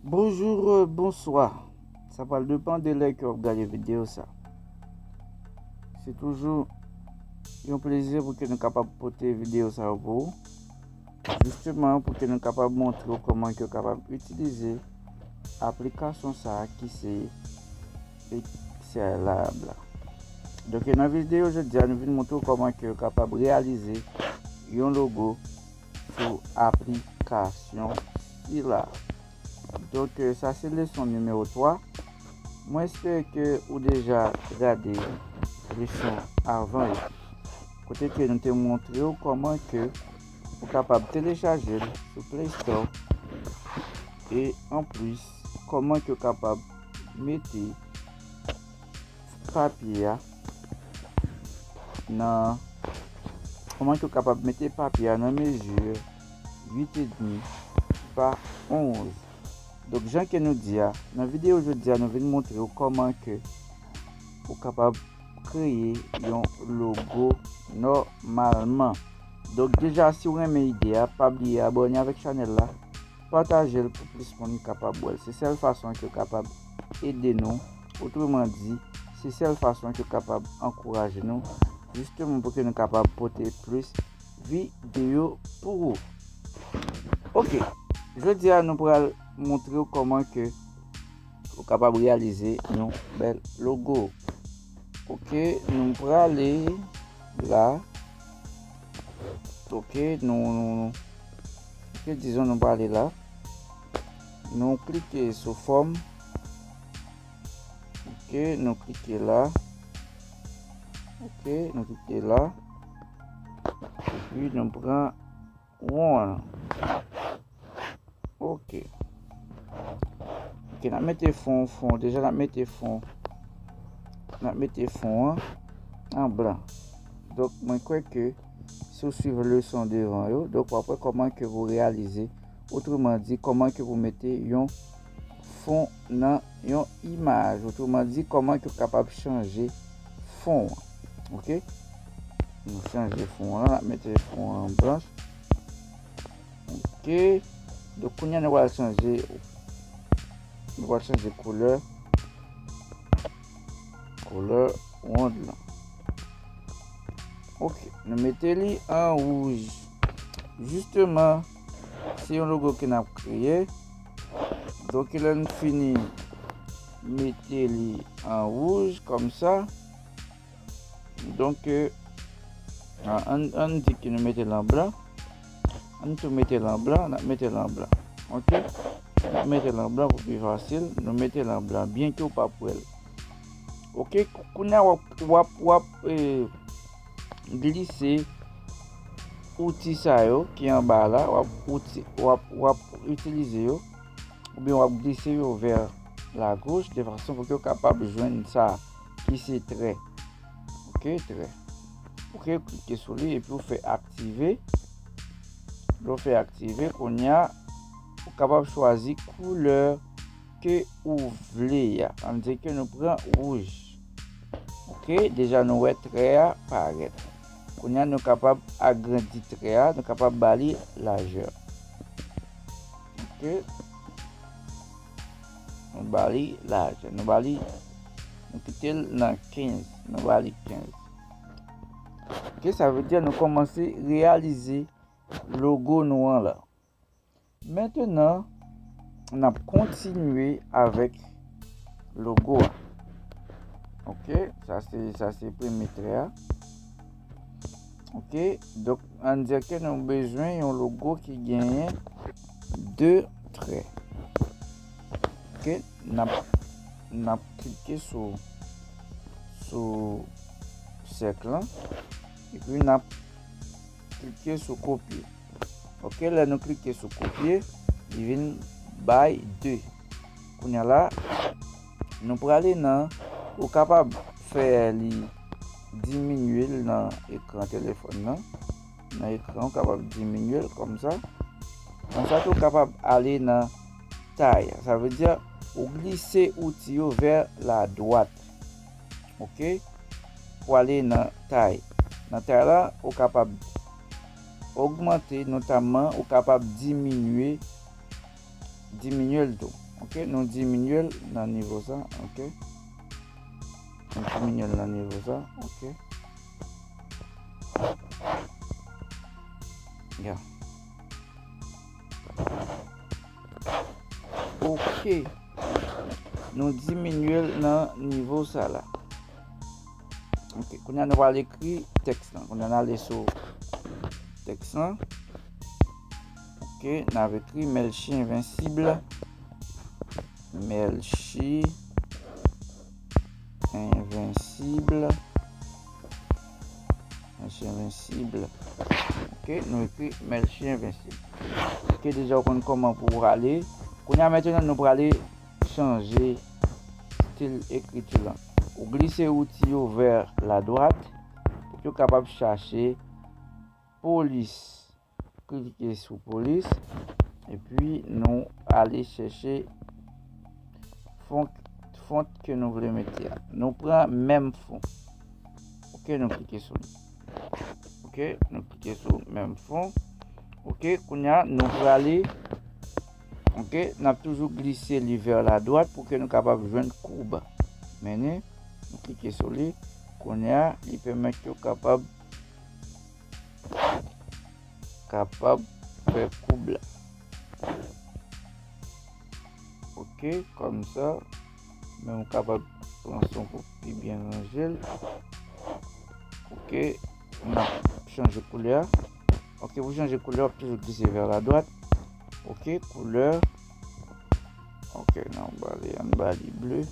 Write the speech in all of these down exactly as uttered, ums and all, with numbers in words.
Bonjou, bonswa. Sa pral depann de lè ke w ap gade videyo sa. Se toujou yon plezi pou ke nou kapab pote videyo sa yo pou ou. Jisteman, pou ke nou kapab montre w kòman ke w kapab itilize aplikasyon sa a ki se Pixel Lab la. Donk, nan videyo jodi a, nou vin montre w kòman ke w kapab reyalize yon logo sou aplikasyon sila. Donk, sa se leson nimewo twa. Mwen espere ke ou deja gade leson avan yo, kote ke nou te montre w kòman ke ou kapab telechaje l sou Play Store. E anplis, kòman ke w kapab mete papye a nan, kòman ke w kapab mete papye a nan mezi uit edmi pa onz. Donk, jan ke nou di a, nan videyo jodi a, nou vin montre w kòman ke ou kapab kreye yon logo nòmalman. Donk, deja, si w renmen ide a, pa bliye abòne avèk chanèl la, pataje l pou plis moun kapab wè l. Se sèl fason ke w kapab ede nou. Otreman di, se sèl fason ke w kapab ankouraje nou, jisteman pou ke nou kapab pote plis videyo pou ou. Ok, jodi a nou pral montre w kòman ke ou kapab reyalize yon bèl logo. Ok, nou prale la. Ok, nou, nou, nou, ok, dizon nou prale la. Nou klike sou fòm. Ok, nou klike la. Ok, nou klike la. Epi nou pran won an. Ok. Ok, n ap mete fon, fon, deja n ap mete fon. N ap mete fon an an blan. Donk, mwen kwè ke si w swiv leson devan yo, donk w ap wè kòman ke pou reyalize, otreman di, kòman ke pou mete yon fon nan yon imaj, otreman di, kòman ke w kapab chanje fon an. Ok? Nou chanje fon an, n ap mete fon an blanch. Ok. Donk, kounye a nou pral chanje, nou pral chanje koulè, koulè wonn lan. Ok, nou mete li an wouj. Jisteman, se yon logo ke n ap kreye. Donk, lè n fini mete li an wouj, kòmsa, donk, euh, an, an, ann di ke nou mete l an blan. Ann tou mete l an blan, n ap mete l an blan. Ok? N ap mete l an blan pou pi fasil. Nou mete l an blan, byen ke w p ap wè l. Ok? Kounye a w ap, w ap, w ap, eh, glise outi sa yo ki anba la, w ap outi, w ap, w ap itilize yo, oubyen w ap glise yo vè lagoch, de fason pou ke w kapab jwenn sa ki se trè. Ok, trè. Ok, klike sou li epi w fè aktive. Lè w fè aktive, kounye a, ou kapab chwazi koulè ke ou vle a. Ann di ke nou pran wouj. Ok, deja nou wè trè a parèt. Kounye a, nou kapab agrandi trè a, nou kapab ba li lajè. Ok. Nou ba li lajè. Nou ba li, nou kite l nan kenz. Nou ba li kenz. Ok, sa vle di nou kòmanse reyalize logo nou an la. Mentenan, n ap kontinye avèk logo a. Ok, sa se, sa se premye trè a. Ok, donk, ann di ke nou bezwen yon logo ki genyen de trè. Ok, n ap, n ap klike sou, sou sèk lan, epi n ap klike sou kopye. Ok, lè nou klike sou kopye, li vin bay de. Kounye a la, nou prale nan, ou kapab fè li diminye l nan ekran telefòn nan. Nan ekran, ou kapab diminye l kòmsa. Konsa tou, ou kapab ale nan tay. Sa vle di, ou glise outi yo vè ladwat. Ok? Pou ale nan tay. Nan tay la, ou kapab ogmante, notamman, ou kapab diminye, diminye l tou. Ok, nou diminye l nan nivo sa. Ok. Nou diminye l nan nivo sa. Ok. Ya. Ok. Nou diminye l nan nivo sa la. Ok, kounye a nou pral ekri tèks lan. Kounye a n ale sou tèks lan. Ok, n ap ekri Melchie Invincible. Melchie Invincible. Melchie Invincible. Ok, nou ekri Melchie Invincible. Ok, deja w konn kòman pou w ale. Kounye a mentnan nou prale chanje stil ekriti lan. Ou glise wouti yo vè ladwat pou ke w kapab chache polis. Klike sou polis. Epi nou ale chèche fon, font ke nou vle mete a. Nou pran menm fon. Ok, nou klike sou li. Ok, nou klike sou menm fon. Ok, kounye a nou prale. Ok, n ap toujou glise li vè ladwat pou ke nou kapab jwenn koub. Mennen, nou klike sou li. Kounye a, li pèmèt yo kapab kapab fè koub la. Ok, kòmsa, men ou kapab pran son pou pi byen ranje l. Ok, n ap chanje koulè a. Ok, pou chanje koulè, w ap toujou glise vè ladwat. Ok, koulè. Ok, nan ba li, ann ba li ble.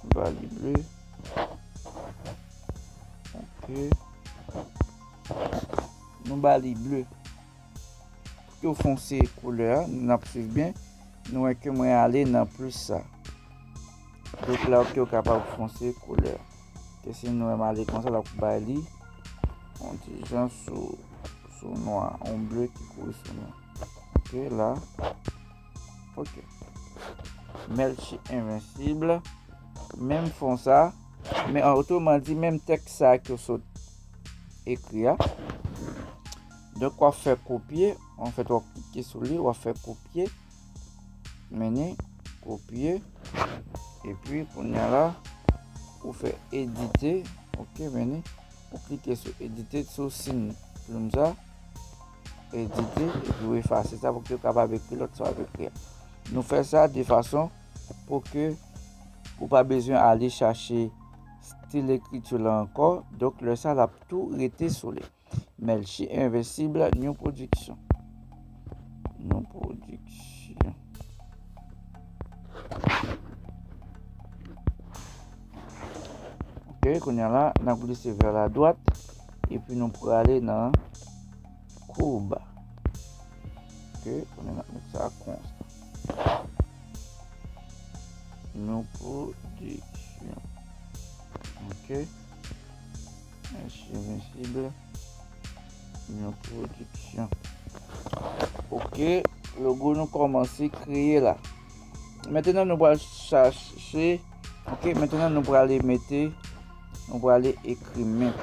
Ann ba li ble. Ok. Nou ba li ble. Pou ke w fonse koulè a, n ap swiv byen. Nou wè ke mwen ale nan plis sa. Donk la, ok, w kapab fonse koulè a. Ke si nou wè m ale konsa, l ap bay li yon ti jan sou, sou nwa, yon ble ki kouri sou nwa. Ok, la. Ok. Melchie Invincible. Menm fon sa. Men an otreman di, menm tèks sa ke w sot ekri a. Donk, w ap fè kopye. Anfèt, w ap klike sou li, w ap fè kopye. Mennen, kopye. Epi, kounye a la, ou fè edite. Ok, mennen. Ou klike sou edite, sou siy plim sa. Edite, epi ou efase sa pou ke w kapab ekri lòt sa w ap ekri a. Nou fè sa de fason pou ke ou pa bezwen ale chache stil ekriti la ankò. Donk, lè sa, l ap tou rete sou li. Melchie Invincible, New Production. New Production. Ok, kounye a la, n ap glise vè ladwat, epi nou prale nan koub. Ok, kounye a n ap met sa konsa. New Production. Ok. Envensib. New Production. Ok, logo nou kòmanse kreye la. Mentnan nou pral chache, ok, mentnan nou prale mete, nou prale ekri men.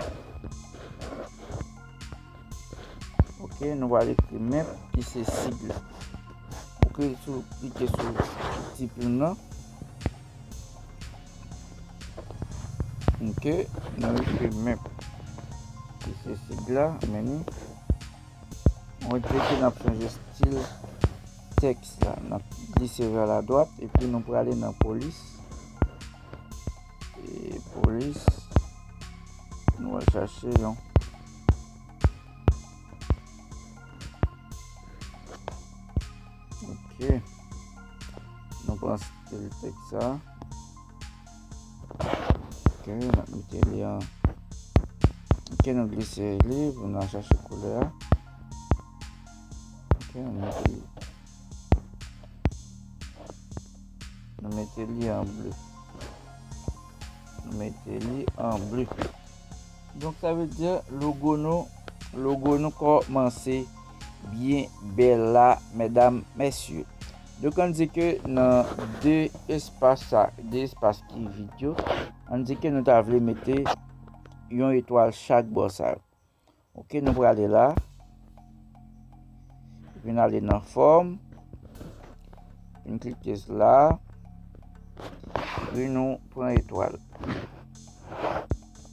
Ok, nou prale ekri men, ki se sig la. Ok, sou, klike sou ti plim nan. Ok, nou ekri men, ki se sig la, men nou. Mwen te ke n ap chanje stil tèks la. N ap glise vè ladwat, epi nou prale nan polis. E polis, nou al chache yon. Ok. Nou pran stil tèks sa. Ok, n ap mete li an. Ok, nou glise li pou n al chache koulè a. Ok, nou mete li. Nou mete li an ble. Nou mete li an ble. Donk, sa vle di logo nou, logo nou kòmanse byen bèl la, medam, mesye. Donk, ann di ke nan de espas sa, de espas ki vid yo, ann di ke nou ta vle mete yon etwal chak bò sa yo. Ok, nou prale la. Epi n ale nan fòm. Fin klike la. Epi nou pran etwal.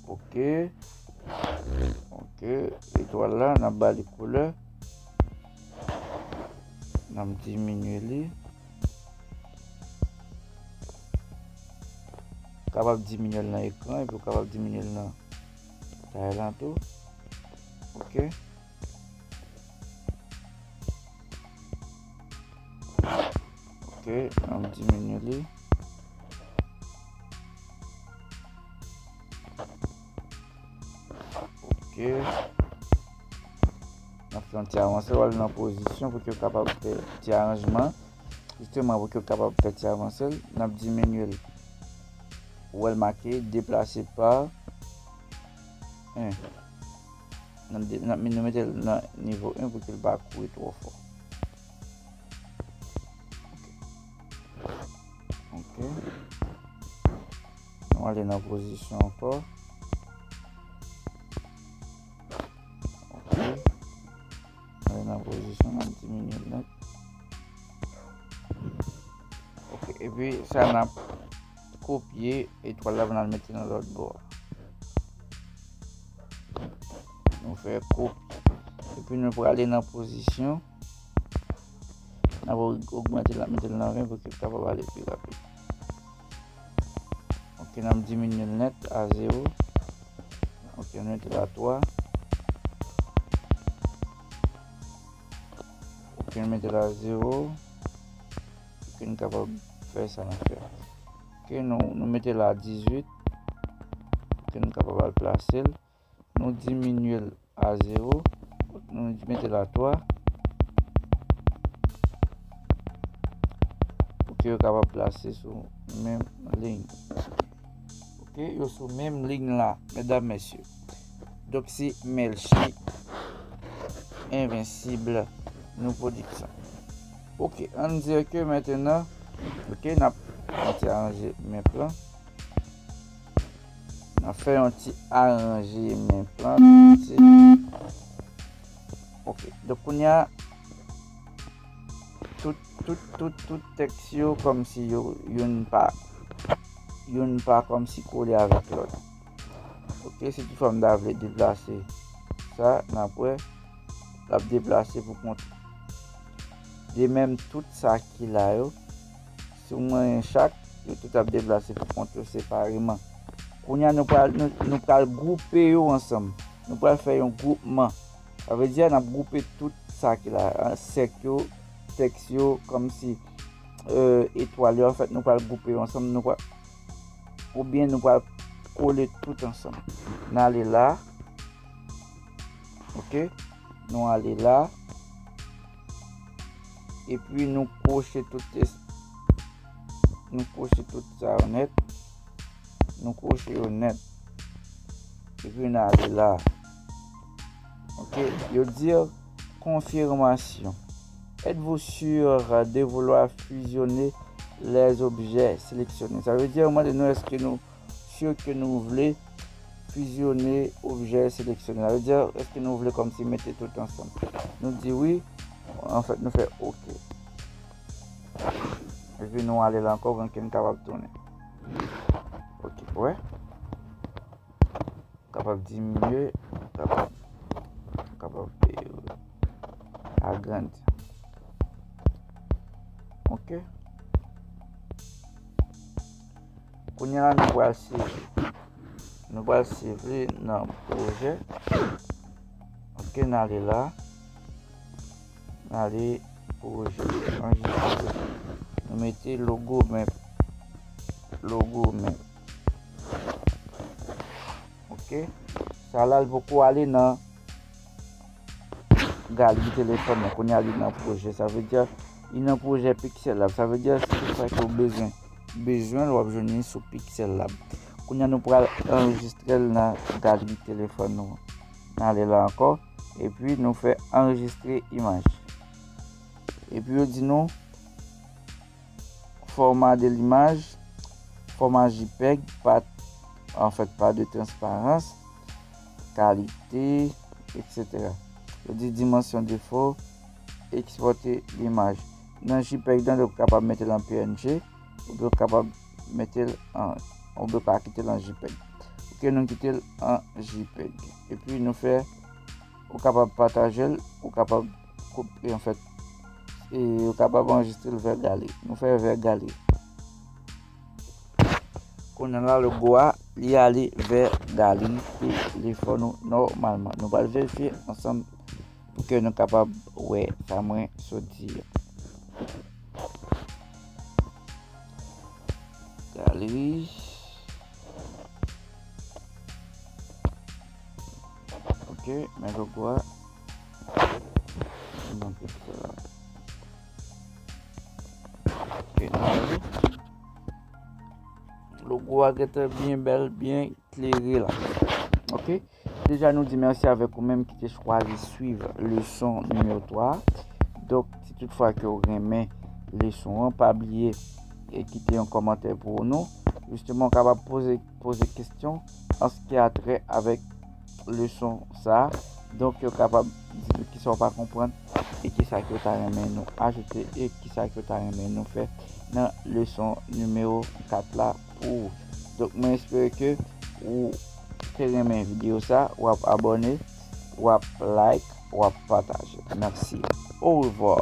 Ok. Ok. Etwal la, n ap ba li koulè. N ap diminye li. Kapab diminye l nan ekran, epi w kapab diminye l nan tay lan tou. Ok. Ok, n ap diminye li. Ok. N ap fè yon ti avanse, w al nan pozisyon pou ke w kapab fè ti aranjman. Jisteman, pou ke w kapab fè ti avanse l, n ap diminye l. Ou wè l make deplase pa en. N ap de-, n ap, nou mete l nan nivo en pou ke l pa kouri twò fò. Ok. Ok. Nou ale nan pozisyon ankò. Ok. Nou ale nan pozisyon, n ap diminye l nèt. Ok. Epi sa n ap kopye etwal la pou n al mete nan lòt bò a. Nou fè kopye. Epi nou prale nan pozisyon. N ap ogmante l, n ap mete l nan ven pou ke l kapab ale pi rapid. Ok, n ap diminye l nèt a zewo. Ok, nou mete l a twa. Ok, nou mete l a zewo. Pou ke n kapab fè sa n ap fè. Ok, nou, nou mete l a dizuit. Pou ke n kapab al plase l. Nou diminye l a zewo. Nou mete l a twa. Pou ke yo kapab plase sou menm liy. Ok, yo sou menm liy la, medam, mesye. Donk, se Melchie Envensib nou pwodiksyon. Ok, ann di ke mentenan, ok, n ap, n ap aranje men plan. N ap fè yon ti aranje men plan. Ti. Ok, donk, kounye a, tout, tout, tout, tout tèks yo kòmsi yo, youn pa, youn pa kòmsi kole avèk lòt. Ok, si toutfwa m ta vle deplase sa, n ap wè, l ap deplase pou kont li. De menm, tout sa ki la yo, si w manyen chak, yo tout ap deplase pou kont yo separeman. Kounye a, nou pral, nou, nou pral gwoupe yo ansanm. Nou pral fè yon gwoupman. Sa vle di, n ap gwoupe tout sa ki la, an, sèk yo, tèks yo, kòmsi, euh, etwal yo. Anfèt, nou pral gwoupe yo ansanm, nou pral, oubyen nou pral kole tout ansanm. N ale la. Ok? Nou ale la. Epi nou kwoche tout es-, nou kwoche tout sa yo nèt. Nou kwoche yo nèt. Epi n ale la. Ok, yo di konfimasyon. Êtes-vous sûr de vouloir fusionner les objets sélectionnés? Sa vle di, yo mande nou èske nou si ke nou vle fizyone objè seleksyone. Sa vle di, èske nou vle kòmsi mete tout ansanm? Nou di wi. Anfèt, nou fè ok. Epi nou ale la ankò, pou ke n kapab tounen. Ok, wè. Kapab diminye, kapab, kapab, eh, agrandi. Ok. Kounye a la, nou pral seve. Nou pral seve nan pwojè. Ok, n ale la. N ale pwojè. Anrejistre. Nou mete logo men. Logo men. Ok. Sa la, l poko ale nan galri telefòn nan. Kounye a, li nan pwojè. Sa vle di, li nan pwojè Pixel Lab. Sa vle di, si tout sa ke w bezwen, bezwen l, w ap jwenn li sou Pixel Lab. Kounye a, nou pral anrejistre l nan galri telefòn nou. N ale la ankò. Epi, nou fè anrejistre imaj. Epi, yo di nou, format de l'image, format JPEG, pas, en fait, pas de transparence, qualité, et cetera. Yo di dimension défaut, exporter l'image. nan JPEG nan, donk ou kapab mete l an PNG, oubyen ou kapab mete l an, oubyen ou ka kite l an JPEG. Ok, nou kite l an JPEG. Epi nou fè, ou kapab pataje l, ou kapab koupe, anfèt, e ou kapab anrejistre l vè galeri. Nou fè vè galeri. Kounye a la, logo a, li ale vè galeri telefòn ou nòmalman. Nou pral verifye ansanm pou ke nou kapab wè sa mwen sot di a. Galeri. Ok, men logo a. Mwen montre sa. Ok, nou ale. Logo a gentan byen bèl, byen klere la. Ok? Deja nou di mèsi avèk ou menm ki te chwazi swiv leson nimewo twa. Donk, si toutfwa ke w renmen leson an, pa bliye e kite yon kòmantè pou nou. Jisteman, w kapab poze, poze kesyon an se ki a trè avèk leson sa a. Donk, yo kapab di nou kisa w pa konprann e kisa ke w ta renmen nou ajoute e kisa ke w ta renmen nou fè nan leson nimewo kat la pou ou. Donk, mwen espere ke ou te renmen videyo sa, w ap abòne, w ap like, w ap pataje. Mèsi. Orevwa.